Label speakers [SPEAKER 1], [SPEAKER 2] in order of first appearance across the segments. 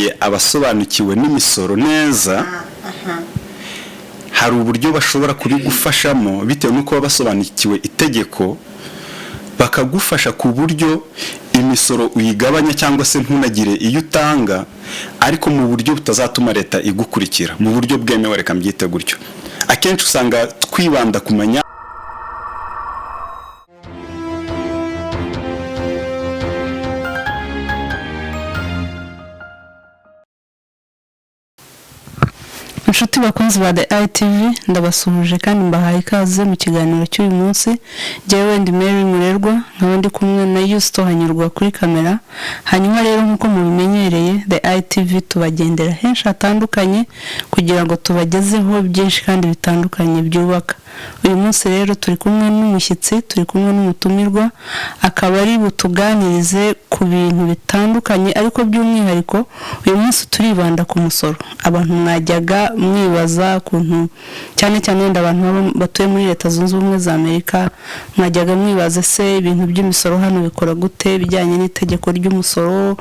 [SPEAKER 1] Wegereye abasobanukiwe n'imisoro neza, hari uburyo bashobora kubigufashamo bitewe n'uko baba basobanukiwe itegeko, bakagufasha ku buryo imisoro uyigabanya cyangwa se ntunagire iyo utanga, ariko mu buryo butazatuma leta igukurikira, mu buryo bwemewe, reka mbyite gutyo. Akenshi usanga twibanda kumenya
[SPEAKER 2] Inshuti bakunzi ba The ITV, ndabasuhuje kandi mbahaye ikaze mu kiganiro cy'uyu munsi. Njyewe ndi Mary Murerwa, nkaba ndi kumwe na Yusto Hanyurwa kuri kamera. Hanyuma rero, nk'uko mubimenyereye, The ITV tubagendera henshi hatandukanye kugira ngo tubagezeho byinshi kandi bitandukanye byubaka. Uyu munsi rero turi kumwe n'umushyitsi, turi kumwe n'umutumirwa, akaba ari butuganirize ku bintu bitandukanye, ariko by'umwihariko uyu munsi turibanda ku musoro. Abantu mwajyaga mwibaza ukuntu, cyane cyane wenda abantu baba batuye muri Leta Zunze Ubumwe za Amerika, mwajyaga mwibaza: se ibintu by'imisoro hano bikora gute? Bijyanye n'itegeko ry'umusoro,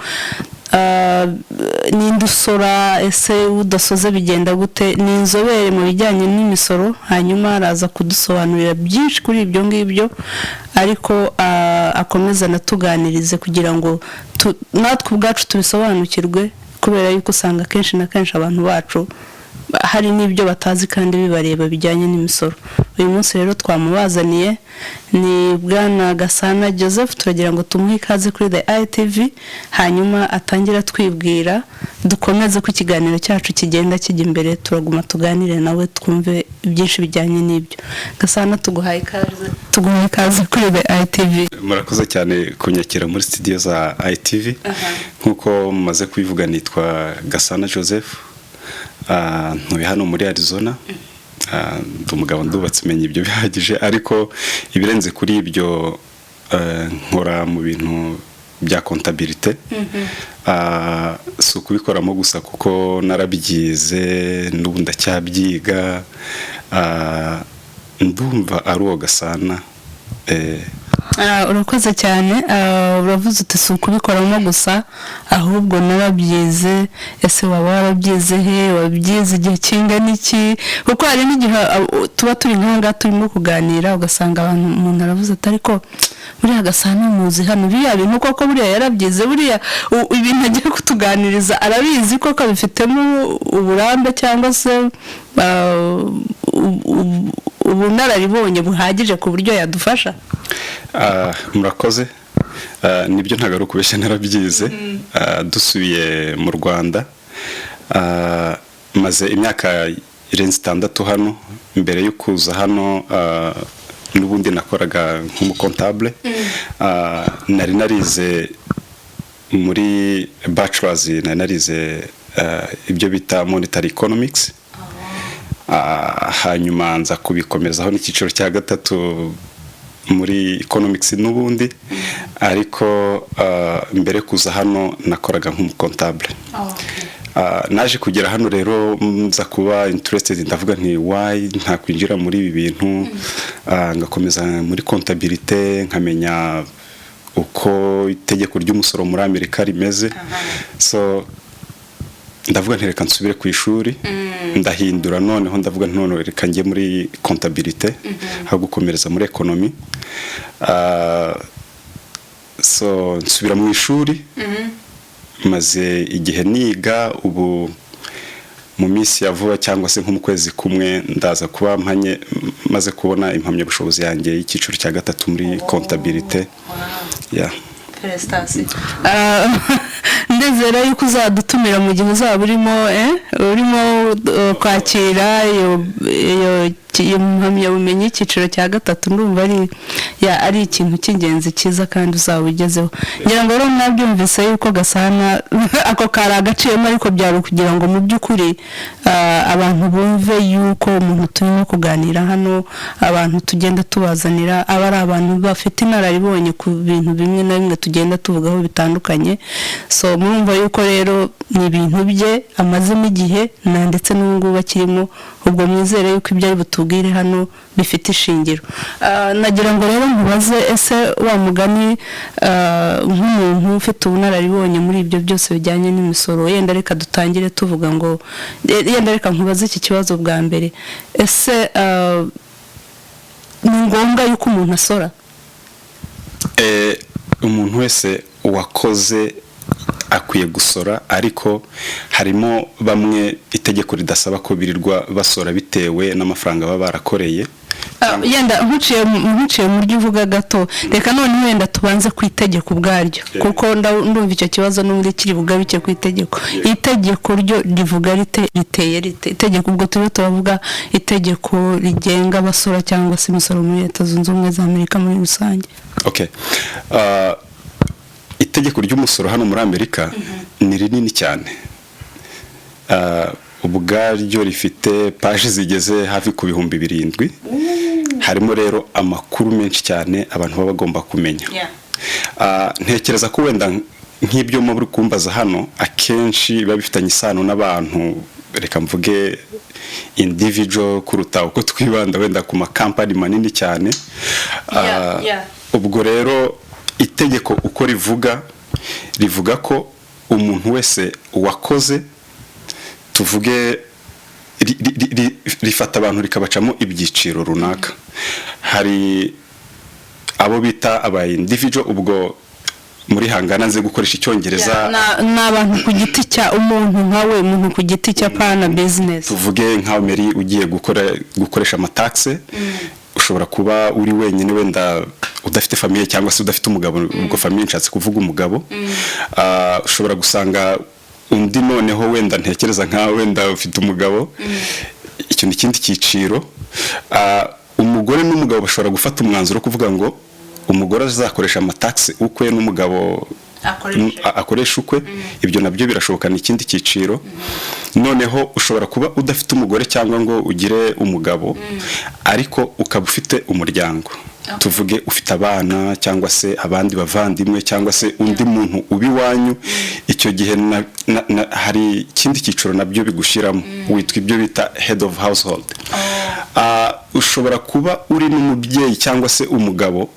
[SPEAKER 2] ninde usora? Ese udasoze bigenda gute? Ni inzobere mu bijyanye n'imisoro, hanyuma araza kudusobanurira byinshi kuri ibyo ngibyo, ariko akomeza anatuganirize kugira ngo natwe ubwacu tubisobanukirwe, kubera yuko usanga kenshi na kenshi abantu bacu hari n'ibyo batazi kandi bibareba bijyanye n'imisoro. Uyu munsi rero twamubazaniye, ni Bwana Gasana Joseph. Turagira ngo tumuhe ikaze kuri The ITV, hanyuma atangire atwibwira, dukomeze ko ikiganiro cyacu kigenda kijya imbere. Turaguma tuganire nawe, twumve byinshi bijyanye n'ibyo. Gasana, tuguhaye ikaze, tuguhaye ikaze kuri The ITV.
[SPEAKER 1] Murakoze cyane kunyakira muri studio za ITV. Nk'uko mumaze kubivuga, nitwa Gasana Joseph, ntuye hano muri Arizona. Ndi umugabo, ndubatse, menya ibyo bihagije, ariko ibirenze kuri ibyo, nkora mu bintu bya comptabilité. Si ukubikoramo gusa, kuko narabyize, n'ubu ndacyabyiga. Ndumva ari uwo Gasana.
[SPEAKER 2] Urakoze cyane. Uravuze uti si ukubikoramo gusa, ahubwo narabyize. Ese waba warabyize he? Wabyize igihe kingana iki? Kuko hari n'igihe tuba turi nk'aha turimo kuganira, ugasanga abantu, umuntu aravuze ati: "Ariko buriya Gasana muzi hano, biriya bintu koko buriya yarabyize? Buriya ibintu agiye kutuganiriza arabizi koko, abifitemo uburambe cyangwa se ubunararibonye buhagije ku buryo yadufasha?"
[SPEAKER 1] Murakoze. Nibyo, ntabwo ari ukubeshya, narabyize. Dusubiye mu Rwanda, maze imyaka irenze 6 hano. Mbere yo kuza hano n'ubundi nakoraga nk'umucomptable. Nari narize muri bachelors, nari narize ibyo bita monetary economics. Hanyuma nza kubikomezaho n'icyiciro cya gatatu muri economics n'ubundi, ariko mbere kuza hano nakoraga nk'umucomptable. Naje kugera hano rero, nza kuba interested, ndavuga nti: "Why ntakwinjira muri ibi bintu, ngakomeza muri comptabilité, nkamenya uko itegeko ry'umusoro muri Amerika rimeze?" So ndavuga nti: "Reka nsubire ku ishuri." Ndahindura noneho, ndavuga nti: "None reka njye muri comptabilité aho gukomereza muri economy." So nsubira mu ishuri, maze igihe niga. Ubu mu minsi ya vuba cyangwa se nko mu kwezi kumwe, ndaza kuba mpanye maze kubona impamyabushobozi yanjye y'icyiciro cya gatatu muri comptabilité, yeah.
[SPEAKER 2] Ndizera yuko uzadutumira mu gihe uzaba urimo kwakira iyo mpamyabumenyi y'icyiciro cya gatatu. Ndumva ari ikintu cy'ingenzi cyiza kandi uzaba ugezeho. Ngira ngo rero mwabyumvise yuko Gasana ako kari agaciyemo, ariko byari ukugira ngo mu by'ukuri abantu bumve yuko umuntu turimo kuganira hano, abantu tugenda tubazanira, aba ari abantu bafite inararibonye ku bintu bimwe na bimwe tugenda tuvugaho bitandukanye. So murumva. Murumva yuko rero ni ibintu bye amazemo igihe na ndetse n'ubu ngubu akirimo. Ubwo mwizere yuko ibyo ari butubwire hano bifite ishingiro. Nagira ngo rero mubaze, ese wa mugani, nk'umuntu ufite ubunararibonye muri ibyo byose bijyanye n'imisoro, yenda reka dutangire tuvuga ngo, yenda reka nkubaze iki kibazo bwa mbere: ese ni ngombwa yuko umuntu asora?
[SPEAKER 1] Umuntu wese wakoze akwiye gusora, ariko harimo bamwe itegeko ridasaba ko birirwa basora bitewe n'amafaranga baba barakoreye.
[SPEAKER 2] Yenda nkuciye mu ryo uvuga gato, reka none wenda tubanze ku itegeko ubwaryo, kuko ndumva icyo kibazo n'ubundi kiri bugaruke ku itegeko. Itegeko ryo rivuga rite? Riteye rite itegeko? Ubwo turiho turavuga itegeko rigenga abasora cyangwa se imisoro muri Leta Zunze Ubumwe za Amerika muri rusange.
[SPEAKER 1] Okay. Itegeko ry'umusoro hano muri Amerika ni rinini cyane. Ubwaryo rifite paji zigeze hafi ku 7000. Harimo rero amakuru menshi cyane abantu baba bagomba kumenya. Ntekereza ko wenda nk'ibyo muri kumbaza hano akenshi biba bifitanye isano n'abantu, reka mvuge individual, kuruta uko twibanda wenda ku makampani manini cyane. Ubwo rero itegeko uko rivuga, rivuga ko umuntu wese wakoze, tuvuge rifata abantu rikabacamo ibyiciro runaka. Hari abo bita aba individual, ubwo muri hangana nze gukoresha Icyongereza.
[SPEAKER 2] Ni abantu ku giti cya umuntu nkawe, umuntu ku giti cya, pana business.
[SPEAKER 1] Tuvuge nka Mary ugiye gukora gukoresha amataxe, ushobora kuba uri wenyine, wenda udafite famille cyangwa se udafite umugabo. Ubwo famille nshatse kuvuga umugabo. Ushobora gusanga undi noneho wenda ntekereza nkawe wenda ufite umugabo, icyo ni ikindi cyiciro. Umugore n'umugabo bashobora gufata umwanzuro wo kuvuga ngo umugore azakoresha amataxe ukwe n'umugabo akoresha ukwe. Ibyo nabyo birashoboka, ni ikindi cyiciro. Noneho ushobora kuba udafite umugore cyangwa ngo ugire umugabo, ariko ukaba ufite umuryango, tuvuge ufite abana cyangwa se abandi bavandimwe cyangwa se undi muntu uba iwanyu. Icyo gihe hari ikindi cyiciro nabyo bigushyiramo, witwa ibyo bita head of household. Ushobora kuba uri n'umubyeyi cyangwa se umugabo,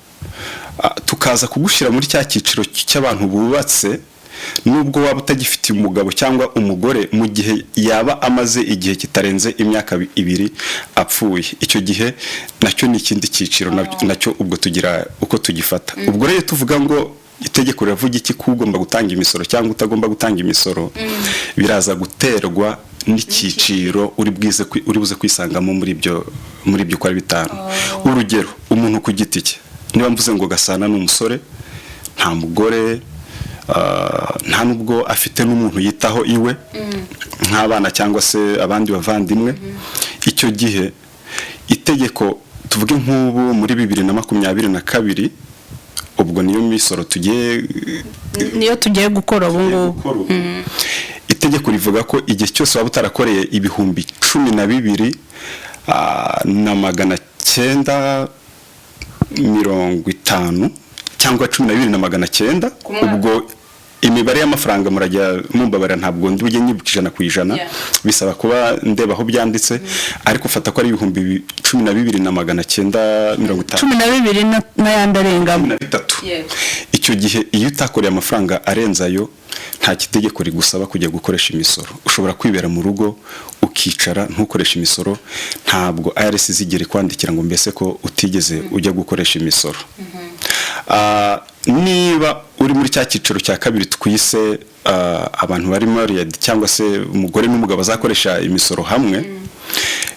[SPEAKER 1] tukaza kugushyira muri cya cyiciro cy'abantu bubatse, nubwo waba utagifitiye umugabo cyangwa umugore, mu gihe yaba amaze igihe kitarenze imyaka 2 apfuye. Icyo gihe nacyo ni ikindi cyiciro nacyo ubwo tugira uko tugifata. Ubwo rero tuvuga ngo itegeko riravuga iki ko ugomba gutanga imisoro cyangwa utagomba gutanga imisoro, biraza guterwa n'icyiciro uri buze kwisangamo muri ibyo uko ari bitanu. Urugero, umuntu ku giti cye, niba mvuze ngo Gasana ni umusore, nta mugore, nta nubwo afite n'umuntu yitaho iwe nk'abana cyangwa se abandi bavandimwe, icyo gihe itegeko, tuvuge nk'ubu muri 2022, ubwo niyo misoro tugiye
[SPEAKER 2] Niyo tugiye gukora ubu ngubu.
[SPEAKER 1] Gukora ubu. Itegeko rivuga ko igihe cyose waba utarakoreye 12 na 950 cyangwa 12,900.
[SPEAKER 2] Ku mwaka.
[SPEAKER 1] Ubwo imibare y'amafaranga murajya mumbabarira, ntabwo ndi bujye nyibuka 100%. Bisaba kuba ndeba aho byanditse, ariko ufata ko ari 12,950.
[SPEAKER 2] 12 n'ayandi arengamo.
[SPEAKER 1] 13. Icyo gihe iyo utakoreye amafaranga arenze ayo, nta kitegeko rigusaba kujya gukoresha imisoro. Ushobora kwibera mu rugo ukicara ntukoreshe imisoro, ntabwo IRS izigera ikwandikira ngo mbese ko utigeze ujya gukoresha imisoro. Niba uri muri cya cyiciro cya kabiri twise abantu bari married cyangwa se umugore n'umugabo bazakoresha imisoro hamwe,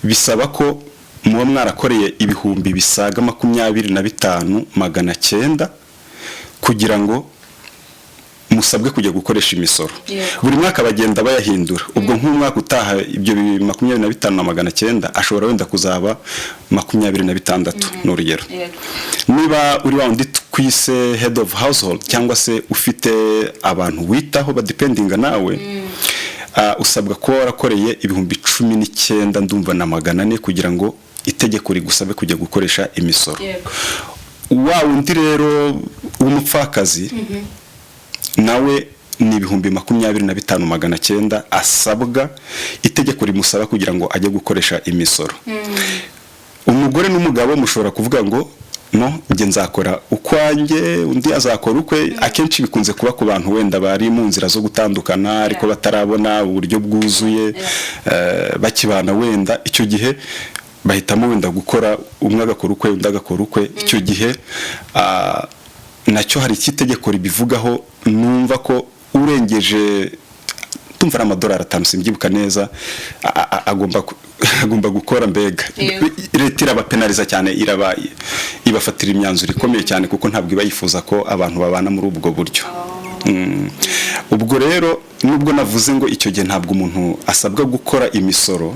[SPEAKER 1] bisaba ko muba mwarakoreye ibihumbi bisaga 25,900 kugira ngo musabwe kujya gukoresha imisoro. Buri mwaka bagenda bayahindura. Ubwo nk'umwaka utaha ibyo 25,900 ashobora wenda kuzaba 26, ni urugero. Niba uri wa wundi twise head of household cyangwa se ufite abantu witaho badependinga nawe, usabwa kuba warakoreye 19,400 ndumva kugira ngo itegeko rigusabe kujya gukoresha imisoro. Wa wundi rero w'umupfakazi nawe ni 25,900 asabwa, itegeko rimusaba kugira ngo ajye gukoresha imisoro. Umugore n'umugabo mushobora kuvuga ngo: "No, njye nzakora ukwanjye, undi azakora ukwe." Akenshi bikunze kuba ku bantu wenda bari mu nzira zo gutandukana ariko batarabona uburyo bwuzuye, bakibana wenda. Icyo gihe bahitamo wenda gukora, umwe agakora ukwe, undi agakora ukwe. Icyo gihe nacyo hari icyo itegeko ribivugaho. Numva ko urengeje, tumva ari amadolari 5, simbyibuka neza, agomba gukora. Mbega leta irabapenaliza cyane, iraba ibafatira imyanzuro ikomeye cyane, kuko ntabwo iba yifuza ko abantu babana muri ubwo buryo. Ubwo rero nubwo navuze ngo icyo gihe ntabwo umuntu asabwa gukora imisoro,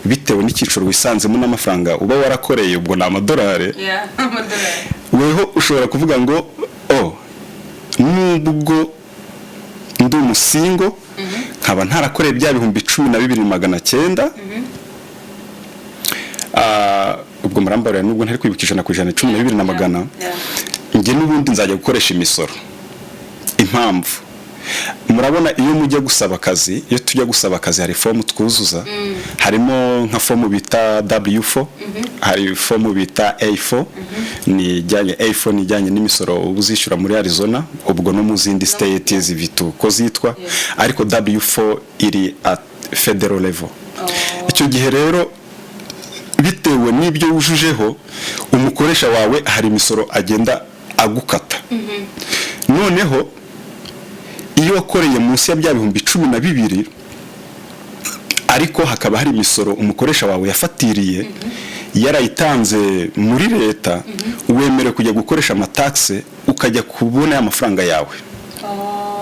[SPEAKER 1] bitewe n'icyiciro wisanzemo n'amafaranga uba warakoreye, ubwo ni amadolari, weho ushobora kuvuga ngo: "Oh, nubwo ndi umu single, nkaba ntarakoreye bya 12,900," ubwo murambarira nubwo ntari kwibuka 100%, 12,100, njye n'ubundi nzajya gukoresha imisoro. Impamvu, murabona iyo mujya gusaba akazi, iyo tujya gusaba akazi, hari fomu twuzuza. Harimo nka fomu bita W4, hari fomu bita A4. Ni ijyanye, A4 ni ijyanye n'imisoro uba uzishyura muri Arizona, ubwo no mu zindi state zifite uko zitwa, ariko W4 iri at federal level. Icyo gihe rero, bitewe n'ibyo wujujeho, umukoresha wawe hari imisoro agenda agukata. Noneho iyo wakoreye munsi ya bya 12,000, ariko hakaba hari imisoro umukoresha wawe yafatiriye, yarayitanze muri leta, wemerewe kujya gukoresha ama taxes, ukajya kubona ya mafaranga yawe,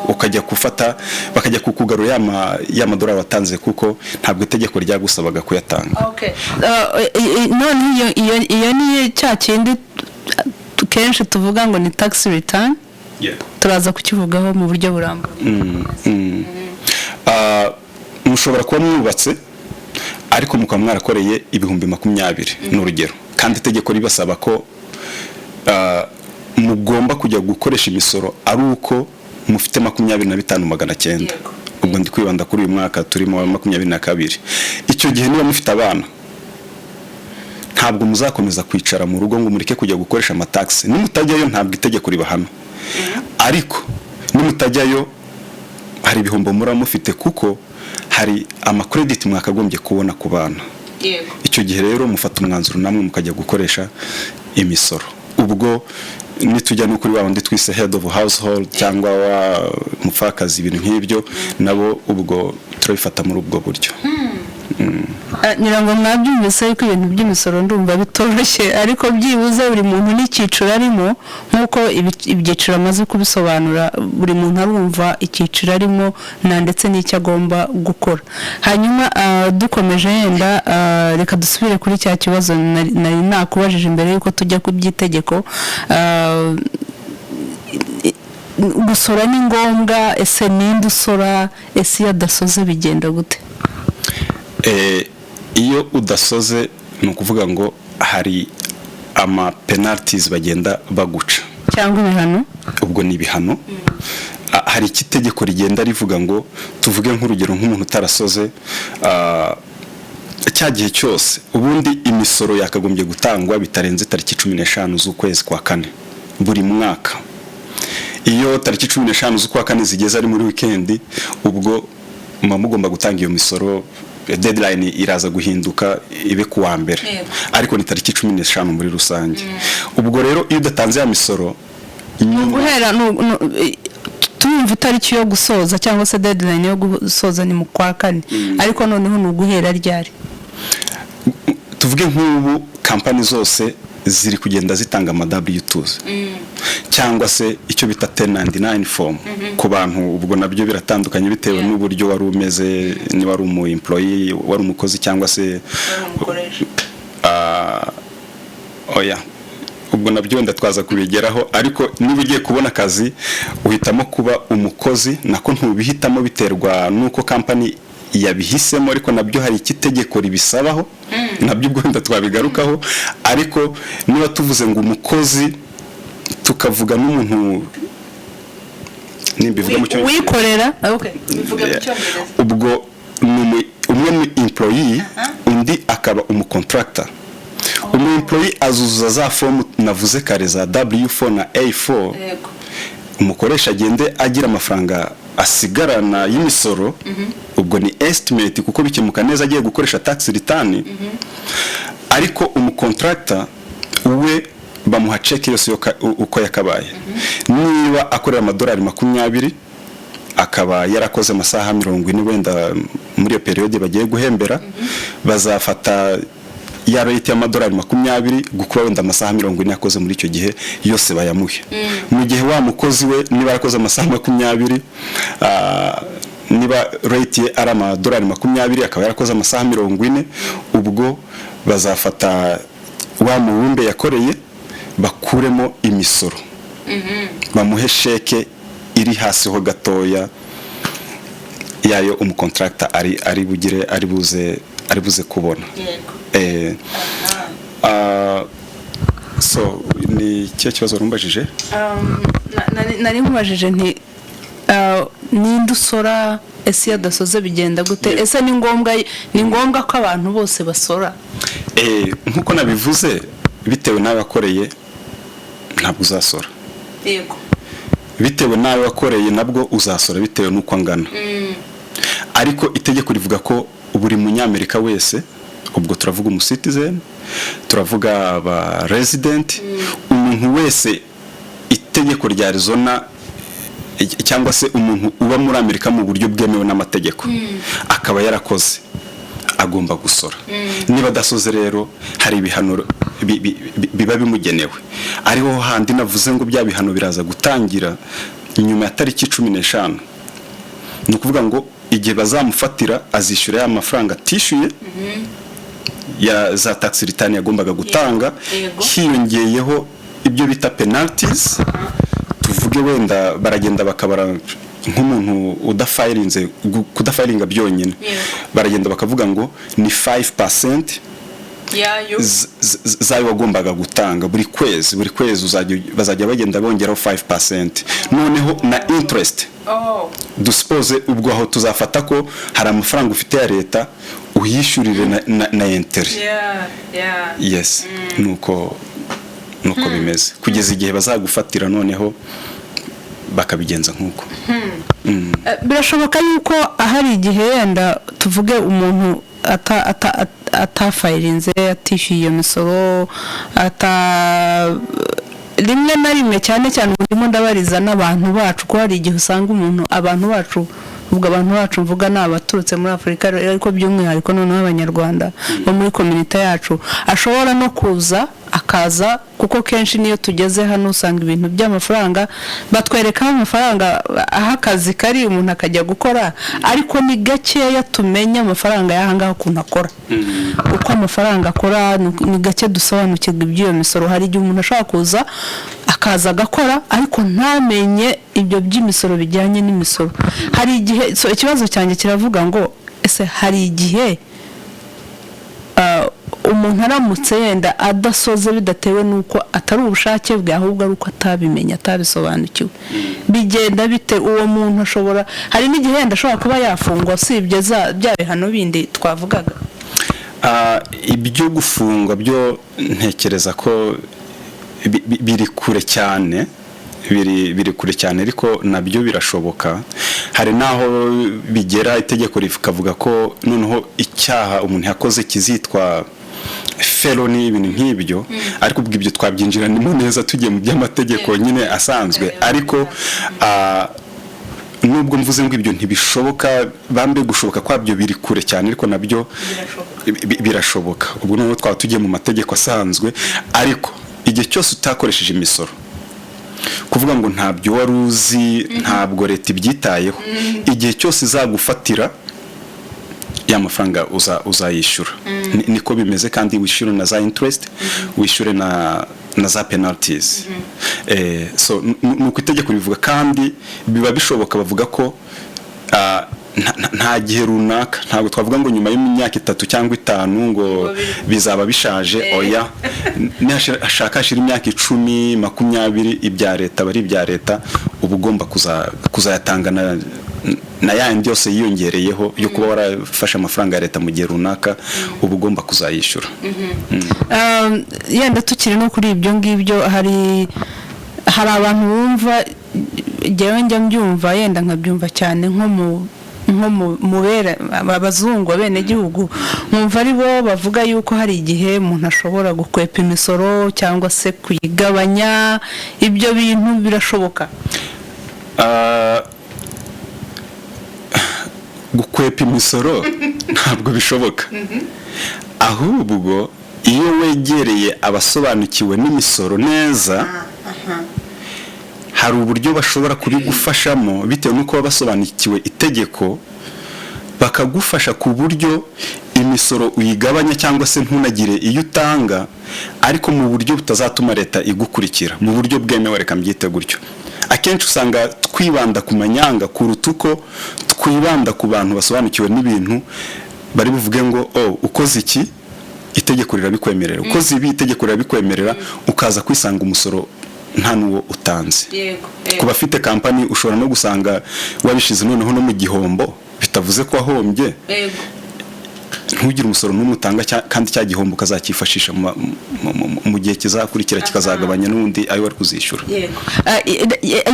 [SPEAKER 1] ukajya gufata, bakajya kukugarura ya madolari watanze, kuko ntabwo itegeko ryagusabaga kuyatanga.
[SPEAKER 2] Okay. None iyo ni cya kindi kenshi tuvuga ngo ni tax return. Turaza kukivugaho mu buryo burambuye.
[SPEAKER 1] Mushobora kuba mwubatse ariko mukaba mwarakoreye 20,000, ni urugero, kandi itegeko ribasaba ko mugomba kujya gukoresha imisoro ari uko mufite 25,900. Ubwo ndi kwibanda kuri uyu mwaka turimo wa 22. Icyo gihe niba mufite abana, ntabwo muzakomeza kwicara mu rugo ngo mureke kujya gukoresha ama taxes. Nimutajyayo, ntabwo itegeko ribahana, ariko nimutajyayo hari ibihombo muraba mufite, kuko hari ama credit mwakagombye kubona ku bana. Icyo gihe rero mufata umwanzuro namwe mukajya gukoresha imisoro. Ubwo nitujya no kuri wa wundi twise head of household cyangwa wa mupfakazi, ibintu nk'ibyo, nabo ubwo turabifata muri ubwo buryo.
[SPEAKER 2] Ngira ngo mwabyumvise yuko ibintu by'imisoro ndumva bitoroshye, ariko byibuze buri muntu n'icyiciro arimo, nk'uko ibyiciro amaze kubisobanura, buri muntu arumva icyiciro arimo na ndetse n'icyo agomba gukora. Hanyuma dukomeje yenda, reka dusubire kuri cya kibazo nari nakubajije mbere y'uko tujya ku by'itegeko. Gusora ni ngombwa. Ese ninde usora? Ese iyo adasoze bigenda gute?
[SPEAKER 1] Iyo udasoze, ni ukuvuga ngo hari ama penalties bagenda baguca.
[SPEAKER 2] Cyangwa ibihano.
[SPEAKER 1] Ubwo ni ibihano. Hari iki itegeko rigenda rivuga ngo, tuvuge nk'urugero nk'umuntu utarasoze cya gihe cyose, ubundi imisoro yakagombye gutangwa bitarenze tariki 15 z'ukwezi kwa kane buri mwaka. Iyo tariki 15 z'ukwa kane zigeze ari muri weekend, ubwo muba mugomba gutanga iyo misoro. Deadline iraza guhinduka ibe ku wa mbere, ariko ni tariki 15 muri rusange. Ubwo rero iyo udatanze ya misoro nyuma
[SPEAKER 2] Guhera tumva itariki yo gusoza cyangwa se deadline yo gusoza ni mu kwa kane, ariko noneho ni uguhera ryari?
[SPEAKER 1] Tuvuge nk'ubu kampani zose ziri kugenda zitanga ama W2s cyangwa se icyo bita 1099 form ku bantu. Ubwo nabyo biratandukanye bitewe n'uburyo wari umeze, niba wari umu employee, wari umukozi cyangwa se oya, ubwo nabyo wenda twaza kubigeraho. Ariko niba ugiye kubona akazi, uhitamo kuba umukozi, nako ntubihitamo, biterwa n'uko kampani yabihisemo, ariko nabyo hari icyo itegeko ribisabaho, nabyo ubwo wenda twabigarukaho. Ariko niba tuvuze ngo umukozi, tukavuga n'umuntu Nimbivuga mu Cyongereza.
[SPEAKER 2] Uwikorera, okay, bivuga mu Cyongereza.
[SPEAKER 1] Ubwo ni umwe ni employee, undi akaba umucontractor. Umu employee azuzuza za fomu navuze kare za W4 na A4. Umukoresha agende agira amafaranga asigarana y'imisoro. Ubwo ni estimate, kuko bikemuka neza agiye gukoresha tax return. Ariko umucontractor we bamuha check yose uko yakabaye. Niba akorera amadolari 20, akaba yarakoze amasaha 40 wenda muri iyo période bagiye guhembera, bazafata ya rate y'amadolari 20 gukuba wenda amasaha 40 yakoze muri icyo gihe, yose bayamuhe. Mu gihe wa mukozi we, niba yarakoze amasaha 20, niba rate ye ari amadolari 20, akaba yarakoze amasaha 40, ubwo bazafata wa mubumbe yakoreye bakuremo imisoro, bamuhe sheke iri hasi ho gatoya yayo umucontractor ari bugire ari buze kubona. So ni ikihe kibazo rumbajije?
[SPEAKER 2] Nari nkubajije nti ninde usora? Ese iyo adasoze bigenda gute? Ese ni ngombwa ko abantu bose basora?
[SPEAKER 1] Nk'uko nabivuze, bitewe n'ayo wakoreye ntabwo uzasora. Bitewe n'ayo wakoreye nabwo uzasora bitewe n'uko angana. Ariko itegeko rivuga ko buri Munyamerika wese, ubwo turavuga umucitizen, turavuga aba resident, umuntu wese itegeko rya Arizona cyangwa se umuntu uba muri Amerika mu buryo bwemewe n'amategeko akaba yarakoze, agomba gusora. Niba adasoze rero, hari ibihano biba bimugenewe. Ariho handi navuze ngo bya bihano biraza gutangira nyuma ya tariki 15. Ni ukuvuga ngo igihe bazamufatira, azishyura ya mafaranga atishyuye ya za tax return yagombaga gutanga, hiyongeyeho ibyo bita penalties. Tuvuge wenda baragenda bakabara nk'umuntu udafilinze, kudafilinga byonyine, baragenda bakavuga ngo ni 5%
[SPEAKER 2] yayo
[SPEAKER 1] zayo wagombaga gutanga buri kwezi. Buri kwezi bazajya bagenda bongeraho 5%, noneho na interest. Dusuppose ubwo aho tuzafata ko hari amafaranga ufite ya leta, uyishyurire na intérêt. Yes, nuko bimeze kugeza igihe bazagufatira, noneho bakabigenza nk'uko.
[SPEAKER 2] Birashoboka yuko hari igihe yenda tuvuge umuntu atafilinze, atishyuye iyo misoro, ata rimwe na rimwe, cyane cyane ndimo ndabariza n'abantu bacu, ko hari igihe usanga umuntu, abantu bacu, ubwo abantu bacu mvuga ni abaturutse muri Afurika, ariko by'umwihariko noneho Abanyarwanda bo muri community yacu, ashobora no kuza akaza, kuko kenshi niyo tugeze hano usanga ibintu by'amafaranga batwereka aho amafaranga, aho akazi kari, umuntu akajya gukora, ariko ni gakeya tumenya amafaranga y'aha ngaha ukuntu akora, uko amafaranga akora. Ni gake dusobanukirwa iby'iyo misoro. Hari igihe umuntu ashobora kuza, akaza agakora, ariko ntamenye ibyo by'imisoro, bijyanye n'imisoro. Hari igihe, so ikibazo cyanjye kiravuga ngo ese hari igihe umuntu aramutse yenda adasoze, bidatewe n'uko atari ubushake bwe, ahubwo ari uko atabimenye, atabisobanukiwe, bigenda bite? Uwo muntu ashobora, hari n'igihe yenda ashobora kuba yafungwa, usibye za bya bihano bindi twavugaga?
[SPEAKER 1] Ibyo gufungwa byo ntekereza ko biri kure cyane, biri kure cyane, ariko nabyo birashoboka. Hari n'aho bigera itegeko rikavuga ko noneho icyaha umuntu yakoze kizitwa felony, ibintu nk'ibyo. Ariko ubwo ibyo twabyinjiranimo neza tugiye mu by'amategeko nyine asanzwe. Ariko nubwo mvuze ngo ibyo ntibishoboka, bambe gushoboka kwabyo biri kure cyane, ariko nabyo birashoboka. Ubwo noneho twaba tugiye mu mategeko asanzwe. Ariko igihe cyose utakoresheje imisoro, kuvuga ngo ntabyo wari uzi, ntabwo leta ibyitayeho. Igihe cyose izagufatira, ya mafaranga uzayishyura. Niko bimeze, kandi wishyure na za interest, wishyure na za penalties. So ni uko itegeko ribivuga, kandi biba bishoboka. Bavuga ko nta gihe runaka, ntabwo twavuga ngo nyuma y'imyaka 3 cyangwa 5 ngo bizaba bishaje. Oya, nihashaka hashira imyaka 10, 20, ibya leta bari ibya leta, uba Uba ugomba kuzayatanga na yandi yose yiyongereyeho yo kuba warafashe amafaranga ya leta mu gihe runaka, uba ugomba kuzayishyura.
[SPEAKER 2] Yenda tukiri no kuri ibyo ngibyo, hari abantu bumva, njyewe njya mbyumva, yenda nkabyumva cyane nko mu bera abazungu, abenegihugu, nkumva ari bo bavuga yuko hari igihe umuntu ashobora gukwepa imisoro cyangwa se kuyigabanya. Ibyo bintu birashoboka?
[SPEAKER 1] Gukwepa imisoro ntabwo bishoboka. Ahubwo iyo wegereye abasobanukiwe n'imisoro neza, hari uburyo bashobora kubigufashamo bitewe n'uko baba basobanukiwe itegeko, bakagufasha ku buryo imisoro uyigabanya cyangwa se ntunagire iyo utanga, ariko mu buryo butazatuma leta igukurikira, mu buryo bwemewe, reka mbyite gutyo. Akenshi usanga twibanda ku manyanga kuruta uko twibanda ku bantu basobanukiwe n'ibintu, bari buvuge ngo: "Oh, ukoze iki, itegeko rirabikwemerera, ukoze ibi, itegeko rirabikwemerera," ukaza kwisanga umusoro nta n'uwo utanze. Ku bafite kampani, ushobora no gusanga wabishize noneho no mu gihombo, bitavuze ko wahombye, ntugire umusoro n'umwe utanga, kandi cya gihombo ukazacyifashisha mu gihe kizakurikira, kikazagabanya n'ubundi ayo wari kuzishyura.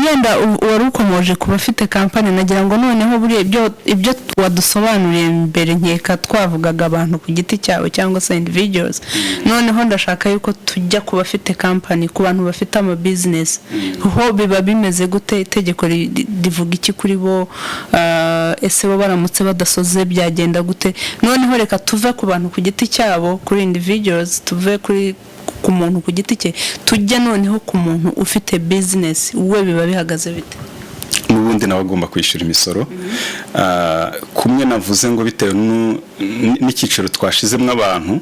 [SPEAKER 2] Yenda wari ukomoje ku bafite kampani, nagira ngo noneho buriya ibyo wadusobanuriye mbere, nkeka twavugaga abantu ku giti cyabo cyangwa se individuals. Noneho ndashaka yuko tujya ku bafite kampani, ku bantu bafite ama business, ho biba bimeze gute? Itegeko rivuga iki kuri bo? Ese bo baramutse badasoze byagenda gute? Noneho reka tuve ku bantu ku giti cyabo, kuri individuals, tuve ku muntu ku giti cye, tujye noneho ku muntu ufite business, we biba bihagaze bite?
[SPEAKER 1] N'ubundi nawe agomba kwishyura imisoro. Kumwe navuze ngo bitewe n'icyiciro twashizemo abantu,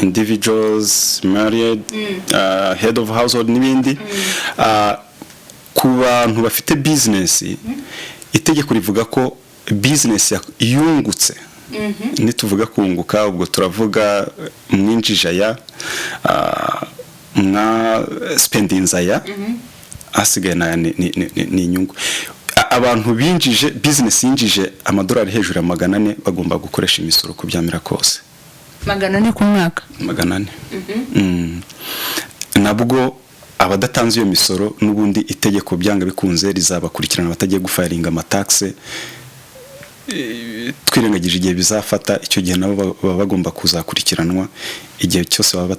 [SPEAKER 1] individuals, married, head of household n'ibindi. Ku bantu bafite business, itegeko rivuga ko business yungutse, nituvuga kunguka ubwo turavuga mwinjije aya, mwa spendinze aya, asigaye naya ni inyungu. Abantu binjije, business yinjije amadolari hejuru ya 400, bagomba gukoresha imisoro uko byamera kose.
[SPEAKER 2] 400 ku mwaka?
[SPEAKER 1] 400. Nabwo abadatanze iyo misoro, n'ubundi itegeko byanga bikunze rizabakurikirana batagiye gufilinga amataxe. Twirengagije igihe bizafata, icyo gihe nabo baba bagomba kuzakurikiranwa igihe cyose baba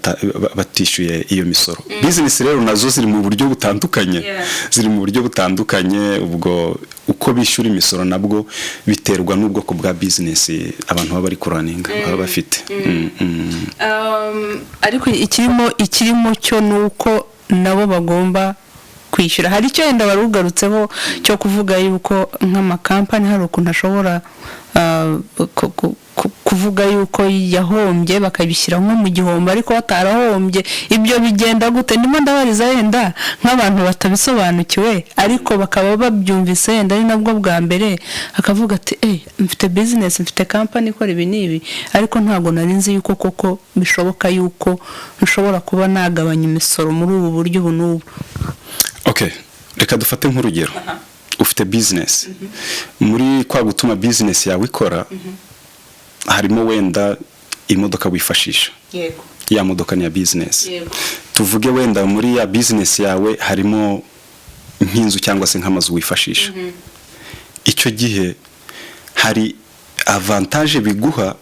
[SPEAKER 1] batishyuye iyo misoro. Business rero nazo ziri mu buryo butandukanye. Ziri mu buryo butandukanye. Ubwo uko bishyura imisoro nabwo biterwa n'ubwoko bwa business abantu baba bari kurunninga, baba bafite.
[SPEAKER 2] Ariko ikirimo cyo ni uko nabo bagomba kwishyura. Hari icyo wenda wari ugarutseho cyo kuvuga yuko nk'amakampani hari ukuntu ashobora kuvuga yuko yahombye, bakabishyira nko mu gihombo ariko batarahombye. Ibyo bigenda gute? Ndimo ndabariza yenda nk'abantu batabisobanukiwe, ariko bakaba babyumvise yenda ari nabwo bwa mbere, akavuga ati: "Eh, mfite business, mfite kampani ikora ibi n'ibi, ariko ntabwo nari nzi yuko koko bishoboka yuko nshobora kuba nagabanya imisoro muri ubu buryo ubu n'ubu."
[SPEAKER 1] Okay, reka dufate nk'urugero. Ufite business, muri kwa gutuma business yawe ikora harimo wenda imodoka wifashisha. Ya modoka ni ya business. Tuvuge wenda muri ya business yawe harimo nk'inzu cyangwa se nk'amazu wifashisha. Icyo gihe hari avantage biguha,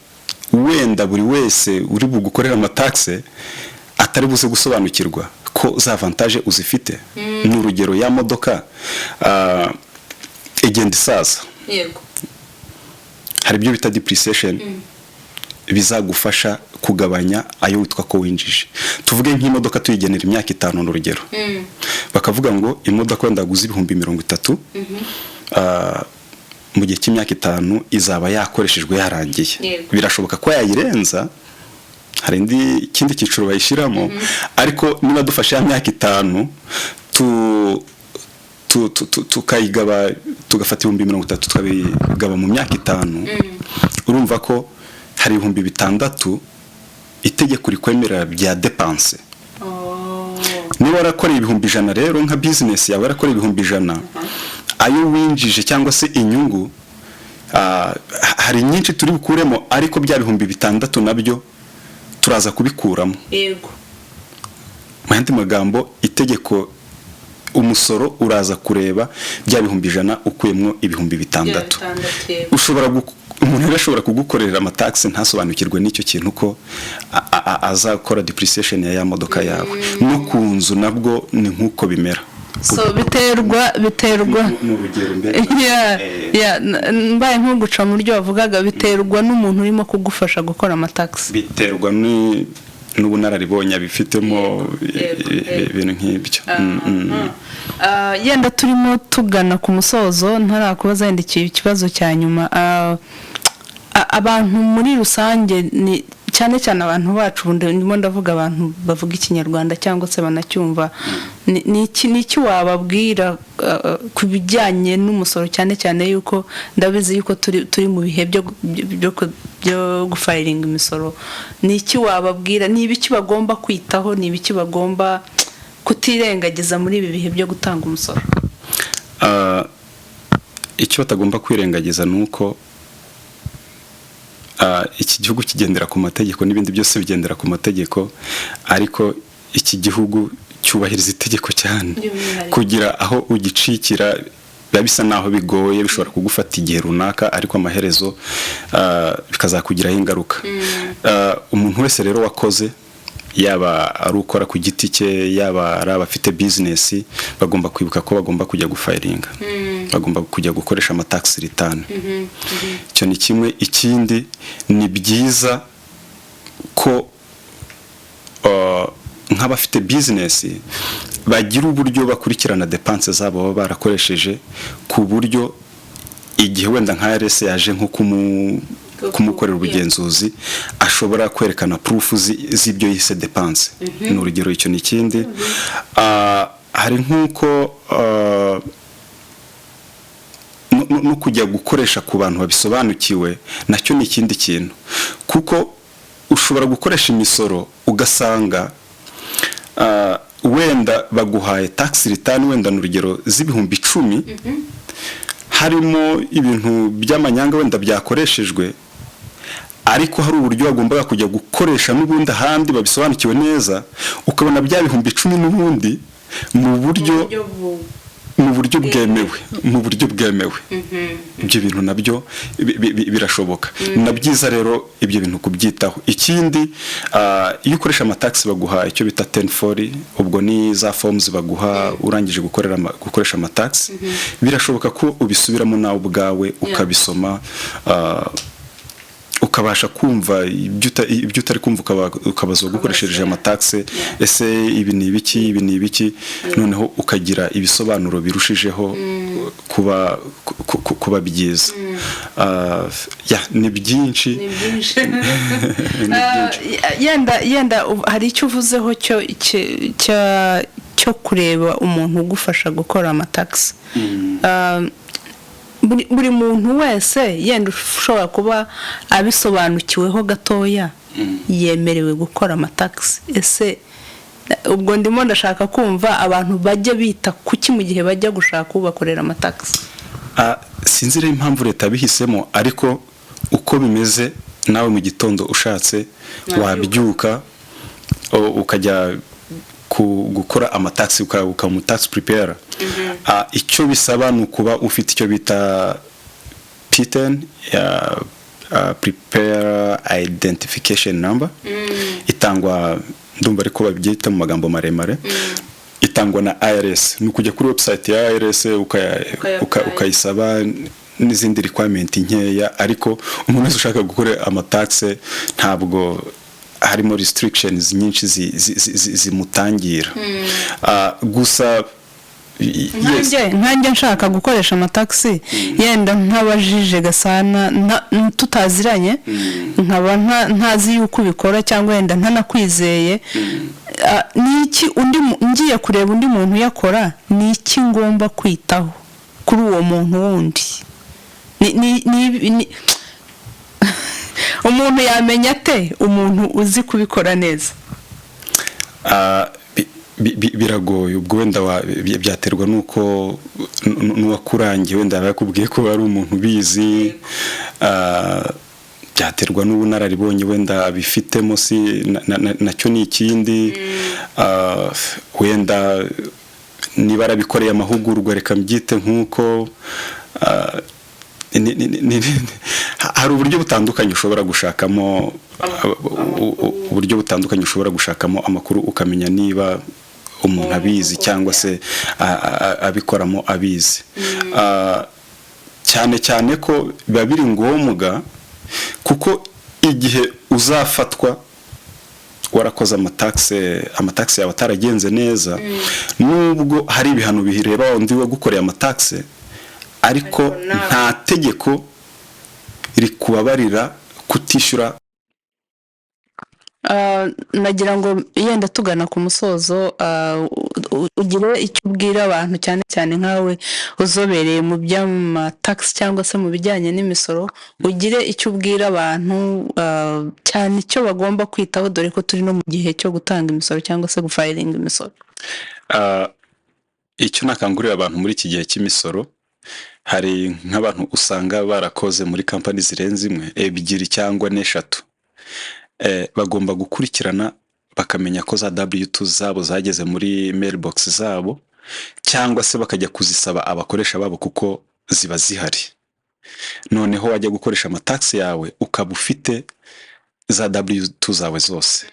[SPEAKER 1] wenda buri wese uri bugukorera amataxe atari buze gusobanukirwa ko za avantage uzifite. Ni urugero, ya modoka igenda isaza. Hari ibyo bita depreciation bizagufasha kugabanya ayo witwa ko winjije. Tuvuge nk'imodoka tuyigenera imyaka 5, ni urugero, bakavuga ngo imodoka wenda waguze 30,000, mu gihe cy'imyaka 5 izaba yakoreshejwe, yarangiye. Birashoboka ko yayirenza, hari indi ikindi cyiciro bayishyiramo, ariko niba dufashe ya myaka 5 tukayigaba, tugafata 30,000 tukabigaba mu myaka 5, urumva ko hari 6000 itegeko rikwemerera bya dépense. Niba warakoreye 100,000 rero, nka business yawe warakoreye 100,000, ayo winjije cyangwa se inyungu, hari nyinshi turi bukuremo, ariko bya 6000 nabyo turaza kubikuramo. Mu yandi magambo, itegeko, umusoro uraza kureba bya 100,000 ukuyemo 6000. Ushobora umuntu rero ashobora kugukorera amataxes ntasobanukirwe n'icyo kintu, ko azakora depreciation ya modoka yawe. No ku nzu nabwo ni nk'uko bimera.
[SPEAKER 2] So biterwa
[SPEAKER 1] Ni urugero mbere.
[SPEAKER 2] Yeah, mbaye nkuguca mu buryo wavugaga, biterwa n'umuntu urimo kugufasha gukora amataxes.
[SPEAKER 1] Biterwa n'ubunararibonye abifitemo, ibintu nk'ibyo.
[SPEAKER 2] Yenda turimo tugana ku musozo, ntarakubaza yenda ikibazo cya nyuma. Abantu muri rusange, ni cyane cyane abantu bacu, ubu ndimo ndavuga abantu bavuga Ikinyarwanda cyangwa se banacyumva, ni iki wababwira ku bijyanye n'umusoro, cyane cyane yuko ndabizi yuko turi mu bihe byo gufilinga imisoro? Ni iki wababwira? Ni ibiki bagomba kwitaho? Ni ibiki bagomba kutirengagiza muri ibi bihe byo gutanga umusoro?
[SPEAKER 1] Icyo batagomba kwirengagiza ni uko iki gihugu kigendera ku mategeko, n'ibindi byose bigendera ku mategeko, ariko iki gihugu cyubahiriza itegeko cyane.
[SPEAKER 2] By'umwihariko.
[SPEAKER 1] Kugira aho ugicikira biba bisa naho bigoye, bishobora kugufata igihe runaka, ariko amaherezo bikazakugiraho ingaruka. Umuntu wese rero wakoze, yaba ari ukora ku giti cye, yaba ari abafite business, bagomba kwibuka ko bagomba kujya gufilinga, bagomba kujya gukoresha amatax return. Icyo ni kimwe. Ikindi, ni byiza ko nk'abafite business bagira uburyo bakurikirana dépenses zabo baba barakoresheje, ku buryo igihe wenda nka IRS yaje nko kumukorera ubugenzuzi, ashobora kwerekana proof z'ibyo yise dépenses, ni urugero. Icyo ni ikindi. Hari nk'uko no kujya gukoresha ku bantu babisobanukiwe nacyo ni ikindi kintu, kuko ushobora gukoresha imisoro ugasanga wenda baguhaye tax return, wenda ni urugero, z'10,000, harimo ibintu by'amanyanga wenda byakoreshejwe, ariko hari uburyo wagombaga kujya gukoresha n'ubundi ahandi babisobanukiwe neza, ukabona bya 10,000 n'ubundi mu buryo bwemewe. Ibyo bintu nabyo birashoboka. Na byiza rero ibyo bintu kubyitaho. Ikindi, iyo ukoresha amataxes baguha icyo bita 1040, ubwo ni za forms baguha urangije gukoresha amataxes. Birashoboka ko ubisubiramo nawe ubwawe, ukabisoma, ukabasha kumva ibyo utari kumva, ukabaza ugukoreshereje amataxes: "Ese ibi ni ibiki? Ibi ni ibiki?" Noneho ukagira ibisobanuro birushijeho kuba byiza. Yeah, ni byinshi.
[SPEAKER 2] Ni byinshi.
[SPEAKER 1] Ni byinshi.
[SPEAKER 2] Yenda hari icyo uvuzeho cyo kureba umuntu ugufasha gukora amataxes. Buri muntu wese yenda ushobora kuba abisobanukiweho gatoya yemerewe gukora amataxes? Ese ubwo ndimo ndashaka kumva abantu bajya bita kuki mu gihe bajya gushaka ubakorera amataxes?
[SPEAKER 1] Sinzi rero impamvu leta yabihisemo, ariko uko bimeze, nawe mu gitondo ushatse wabyuka ukajya gukora amataxes, ukaba umu tax preparer. Icyo bisaba ni ukuba ufite icyo bita PTIN ya prepare identification number, itangwa, ndumva ariko babyita mu magambo maremare, itangwa na IRS. Ni ukujya kuri website ya IRS ukayisaba, n'izindi requirement nkeya. Ariko umuntu wese ushaka gukora amataxes, ntabwo harimo restrictions nyinshi zimutangira. Gusa yes.
[SPEAKER 2] Nkanjye nshaka gukoresha amataxes, yenda ntabajije Gasana, tutaziranye, nkaba ntazi yuko ubikora cyangwa wenda ntanakwizeye, ni iki undi ngiye kureba undi muntu uyakora, ni iki ngomba kwitaho kuri uwo muntu wundi? Umuntu yamenya ate umuntu uzi kubikora neza?
[SPEAKER 1] Biragoye. Ubwo wenda byaterwa n'uko n'uwakurangiye wenda yaba yakubwiye ko ari umuntu ubizi. Byaterwa n'ubunararibonye wenda abifitemo, si nacyo ni ikindi. Wenda niba arabikoreye amahugurwa, reka mbyite nk'uko hari uburyo butandukanye ushobora gushakamo, uburyo butandukanye ushobora gushakamo amakuru, ukamenya niba umuntu abizi cyangwa se abikoramo abizi. Cyane cyane ko biba biri ngombwa, kuko igihe uzafatwa warakoze amataxes yawe ataragenze neza, nubwo hari ibihano bireba undi wagukoreye amataxes, ariko
[SPEAKER 2] Ariko nawe-
[SPEAKER 1] nta tegeko rikubabarira kutishyura.
[SPEAKER 2] Nagira ngo yenda tugana ku musozo, ugire icyo ubwira abantu, cyane cyane nkawe uzobereye mu by'amataxes cyangwa se mu bijyanye n'imisoro, ugire icyo ubwira abantu, cyane icyo bagomba kwitaho, dore ko turi no mu gihe cyo gutanga imisoro cyangwa se gufilinga imisoro.
[SPEAKER 1] Icyo nakangurira abantu muri iki gihe cy'imisoro, hari nk'abantu usanga barakoze muri kampani zirenze imwe, ebyiri cyangwa n'eshatu. Bagomba gukurikirana bakamenya ko za W2 zabo zageze muri mailbox zabo, cyangwa se bakajya kuzisaba abakoresha babo, kuko ziba zihari. Noneho wajya gukoresha amataxes yawe ukaba ufite za W2 zawe zose.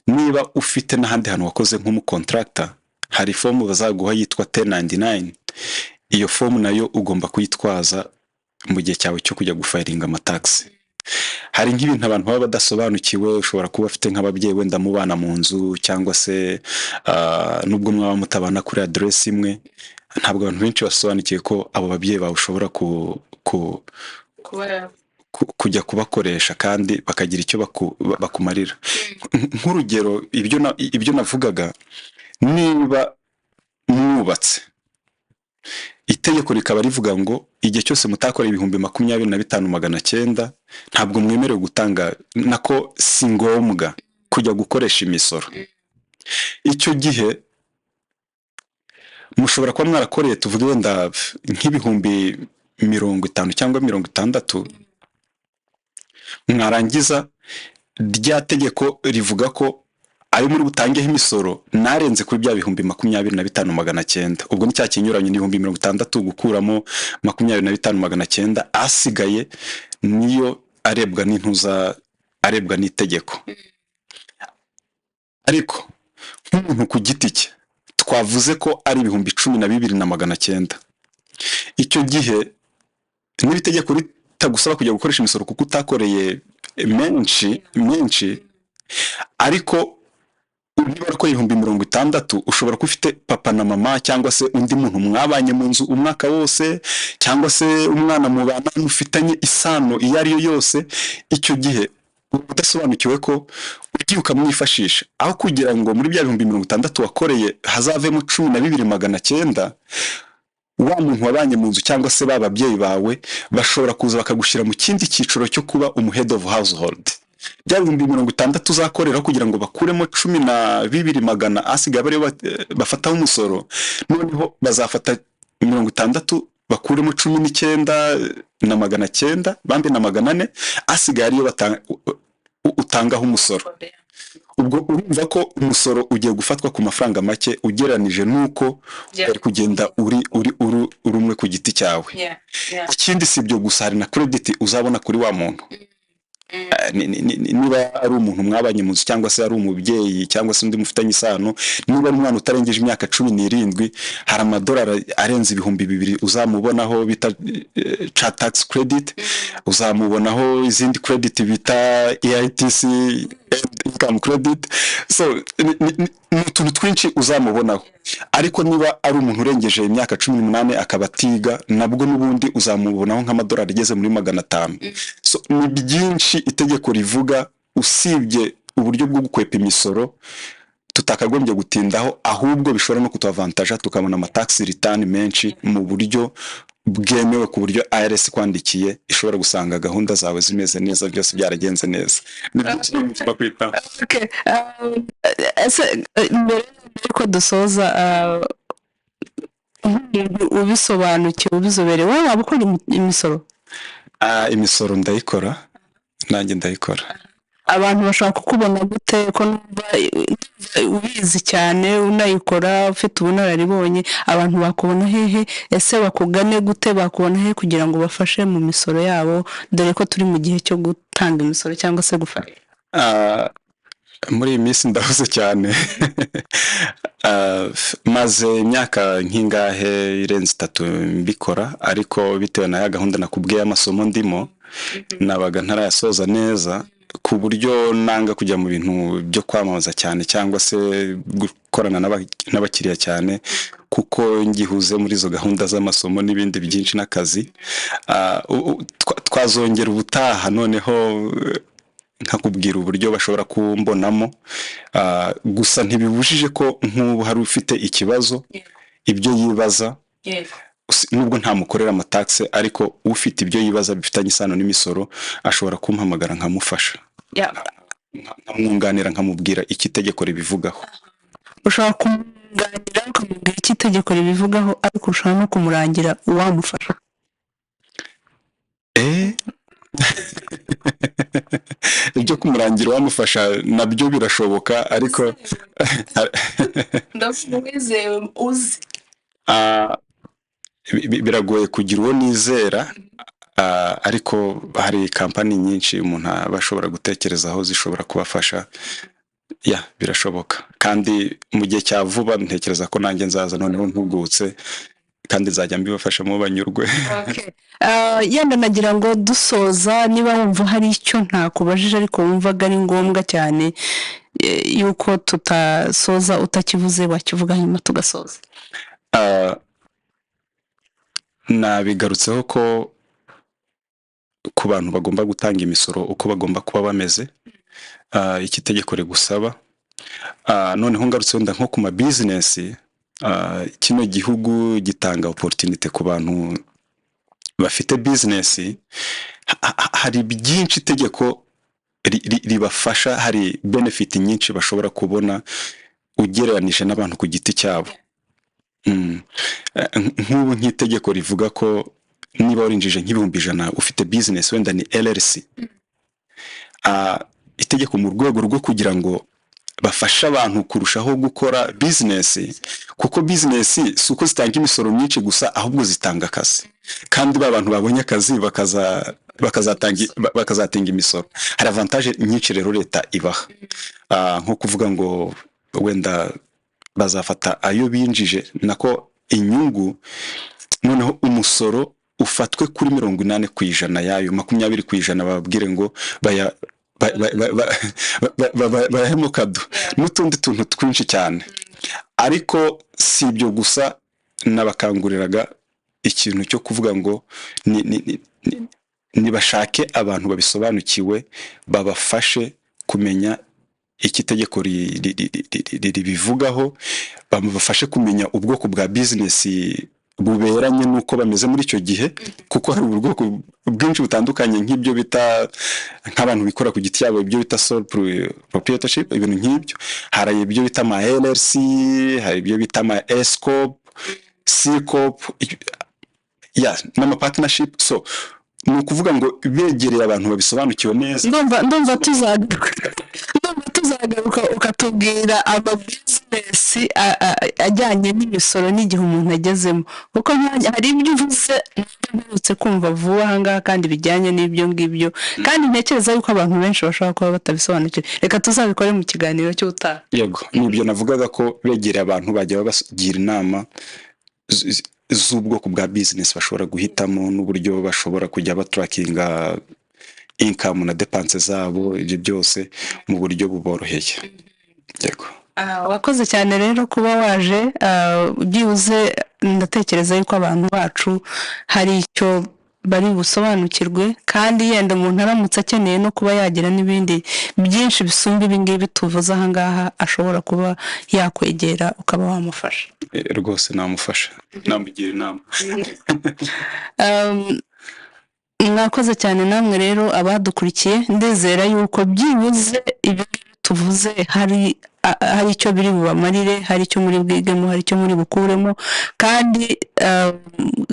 [SPEAKER 1] Niba ufite n'ahandi hantu wakoze nk'umucontractor, hari fomu bazaguha yitwa 1099. Iyo fomu nayo ugomba kuyitwaza mu gihe cyawe cyo kujya gufilinga amataxes. Hari nk'ibintu abantu baba badasobanukiwe. Ushobora kuba ufite nk'ababyeyi wenda mubana mu nzu, cyangwa se nubwo mwaba mutabana kuri aderesi imwe, ntabwo abantu benshi basobanukiwe ko abo babyeyi bawe ushobora kujya kubakoresha kandi bakagira icyo bakumarira. Nk'urugero, ibyo navugaga, niba mwubatse, itegeko rikaba rivuga ngo igihe cyose mutakora 25,900, ntabwo mwemerewe gutanga, nako si ngombwa kujya gukoresha imisoro. Icyo gihe mushobora kuba mwarakoreye, tuvuge wenda nk'ibihumbi 50 cyangwa 60, mwarangiza rya tegeko rivuga ko ayo muri butangeho imisoro narenze kuri bya 25,900. Ubwo ni cya kinyuranyo, ni 60,000 gukuramo 25,900, asigaye niyo arebwa n'intuza, arebwa n'itegeko. Ariko nk'umuntu ku giti cye twavuze ko ari 12,900. Icyo gihe niba itegeko ritagusaba kujya gukoresha imisoro kuko utakoreye menshi menshi, ariko niba warakoreye 60,000, ushobora kuba ufite papa na mama cyangwa se undi muntu mwabanye mu nzu umwaka wose, cyangwa se umwana mubana mufitanye isano iyo ari yo yose. Icyo gihe uba udasobanukiwe ko ugiye ukamwifashisha, aho kugira ngo muri bya 60,000 wakoreye hazavemo 12,900, wa muntu wabanye mu nzu cyangwa se ba babyeyi bawe bashobora kuza bakagushyira mu kindi cyiciro cyo kuba umu head of household. Bya 60,000 uzakorera, kugira ngo bakuremo 12,400 asigaye abe ariyo bafataho umusoro, noneho bazafata 60 bakuremo 19,900 bambi na 400 asigaye ariyo utangaho umusoro. Ubwo urumva ko umusoro ugiye gufatwa ku mafaranga make ugereranije n'uko bari kugenda uri umwe ku giti cyawe. Ikindi, si ibyo gusa, hari na credit uzabona kuri wa muntu. Niba ari umuntu mwabanye mu nzu, cyangwa se ari umubyeyi, cyangwa se undi mufitanye isano, niba ari umwana utarengeje imyaka 17, hari amadolari arenze 2000 uzamubonaho bita child tax credit. Uzamubonaho izindi credit bita EITC, income credit. So ni utuntu twinshi uzamubonaho. Ariko niba ari umuntu urengeje imyaka 18 akaba atiga, nabwo n'ubundi uzamubonaho nk'amadolari ageze muri 500. So ni byinshi itegeko rivuga, usibye uburyo bwo gukwepa imisoro tutakagombye gutindaho, ahubwo bishobora no kutuavantaja tukabona amatax return menshi mu buryo bwemewe, ku buryo IRS kwandikiye ishobora gusanga gahunda zawe zimeze neza, byose byaragenze neza. Ni byinshi tugomba kwitaho.
[SPEAKER 2] Okay, ese mbere yuko dusoza, nk'umuntu ubisobanukiwe, ubizobereye, wowe waba ukora imisoro?
[SPEAKER 1] Imisoro ndayikora, nanjye ndayikora.
[SPEAKER 2] Abantu bashobora kukubona gute, ko numva ubizi cyane, unayikora, ufite ubunararibonye? Abantu bakubona hehe? Ese bakugane gute? Bakubona hehe kugira ngo bafashe mu misoro yabo, dore ko turi mu gihe cyo gutanga imisoro cyangwa se gufasha?
[SPEAKER 1] Muri iyi minsi ndahuze cyane. Maze imyaka nk'ingahe irenze 3 mbikora, ariko bitewe na ya gahunda nakubwiye y'amasomo ndimo, nabaga ntarayasoza neza, ku buryo nanga kujya mu bintu byo kwamamaza cyane cyangwa se gukorana n'abakiriya cyane, kuko ngihuze muri izo gahunda z'amasomo n'ibindi byinshi n'akazi. Twazongera ubutaha noneho nkakubwira uburyo bashobora kumbonamo. Gusa ntibibujije ko nk'ubu hari ufite ikibazo, ibyo yibaza, nubwo ntamukorera amataxes, ariko ufite ibyo yibaza bifitanye isano n'imisoro ashobora kumpamagara nkamufasha, nkamwunganira, nkamubwira icyo itegeko ribivugaho.
[SPEAKER 2] Ushobora kumwunganira ukamubwira icyo itegeko ribivugaho, ariko ushobora no kumurangira uwamufasha.
[SPEAKER 1] Ibyo kumurangira uwamufasha nabyo birashoboka, ariko
[SPEAKER 2] Ndavuga uwizewe uzi.
[SPEAKER 1] Biragoye kugira uwo nizera, ariko hari kampani nyinshi umuntu aba ashobora gutekerezaho zishobora kubafasha. Ya, birashoboka, kandi mu gihe cya vuba ntekereza ko nanjye nzaza noneho mpugutse, kandi nzajya mbibafashamo banyurwe.
[SPEAKER 2] Yenda nagira ngo dusoza, niba wumva hari icyo ntakubajije ariko wumvaga ari ngombwa cyane yuko tutasoza utakivuze, wakivuga hanyuma tugasoza.
[SPEAKER 1] Nabigarutseho ko ku bantu bagomba gutanga imisoro uko bagomba kuba bameze, icyo itegeko rigusaba. Noneho ngarutse wenda nko ku ma business, kino gihugu gitanga opportunity ku bantu bafite business. Hari byinshi itegeko ribafasha, hari benefit nyinshi bashobora kubona ugereranije n'abantu ku giti cyabo. Nk'ubu nk'itegeko rivuga ko niba warinjije nk'100,000 ufite business, wenda ni LLC, itegeko mu rwego rwo kugira ngo bafashe abantu kurushaho gukora business, kuko business si uko zitanga imisoro myinshi gusa, ahubwo zitanga akazi, kandi ba bantu babonye akazi bakazatanga imisoro. Hari avantage nyinshi rero leta ibaha, nko kuvuga ngo wenda bazafata ayo binjije, nako inyungu, noneho umusoro ufatwe kuri 80% yayo, 20% bababwire ngo baya ba- ba- ba- ba- bayahemo kado n'utundi tuntu twinshi cyane. Ariko si ibyo gusa, nabakanguriraga ikintu cyo kuvuga ngo nibashake abantu babisobanukiwe babafashe kumenya icyo itegeko ribivugaho, babafashe kumenya ubwoko bwa business buberanye n'uko bameze muri icyo gihe, kuko hari ubwoko bwinshi butandukanye, nk'ibyo bita nk'abantu bikora ku giti cyabo, ibyo bita sole proprietorship, ibintu nk'ibyo. Hari ibyo bita ama LLC, hari ibyo bita ama S corp, C corp, ya n'ama partnership. So ni ukuvuga ngo begereye abantu babisobanukiwe neza.
[SPEAKER 2] Ndumva tuzagaruka ukatubwira amabusiness ajyanye n'imisoro n'igihe umuntu agezemo, kuko hari ibyo uvuze numva mperutse kumva vuba aha ngaha kandi bijyanye n'ibyo ngibyo, kandi ntekereza yuko abantu benshi bashobora kuba batabisobanukiwe. Reka tuzabikore mu kiganiro cy'ubutaha.
[SPEAKER 1] Yego, nibyo navugaga, ko begereye abantu bajya babagira inama z'ubwoko bwa business bashobora guhitamo n'uburyo bashobora kujya batrackinga income na dépenses zabo, ibyo byose mu buryo buboroheye. Yego.
[SPEAKER 2] Wakoze cyane rero kuba waje. Byibuze ndatekereza yuko abantu bacu hari icyo bari busobanukirwe, kandi yenda umuntu aramutse akeneye no kuba yagira n'ibindi byinshi bisumba ibingibi tuvuze ahangaha, ashobora kuba yakwegera ukaba wamufasha.
[SPEAKER 1] Rwose namufasha, namugira inama.
[SPEAKER 2] Mwakoze cyane namwe rero abadukurikiye. Ndizera yuko byibuze ibi ngibi tuvuze hari icyo biri bubamarire, hari icyo muri bwigemo, hari icyo muri bukuremo. Kandi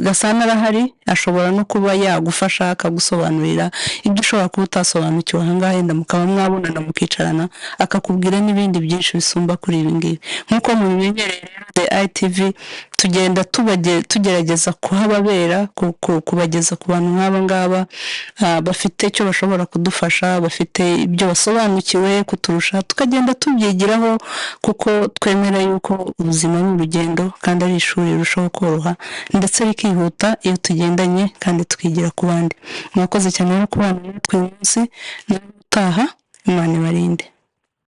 [SPEAKER 2] Gasana arahari, ashobora no kuba yagufasha akagusobanurira ibyo ushobora kuba utasobanukiwe ahangaha, yenda mukaba mwabonana mukicarana akakubwira n'ibindi byinshi bisumba kuri ibi ngibi. Nk'uko mubimenyereye rero, The ITV tugenda tugerageza kuhababera, kubageza ku bantu nk'aba ngaba bafite icyo bashobora kudufasha, bafite ibyo basobanukiwe kuturusha, tukagenda tubyigiraho, kuko twemera yuko ubuzima ari urugendo kandi ari ishuri rirushaho koroha ndetse rikihuta iyo tugendanye kandi tukigira ku bandi. Mwakoze cyane rero kubana natwe uyu munsi, nawe utaha. Imana ibarinde.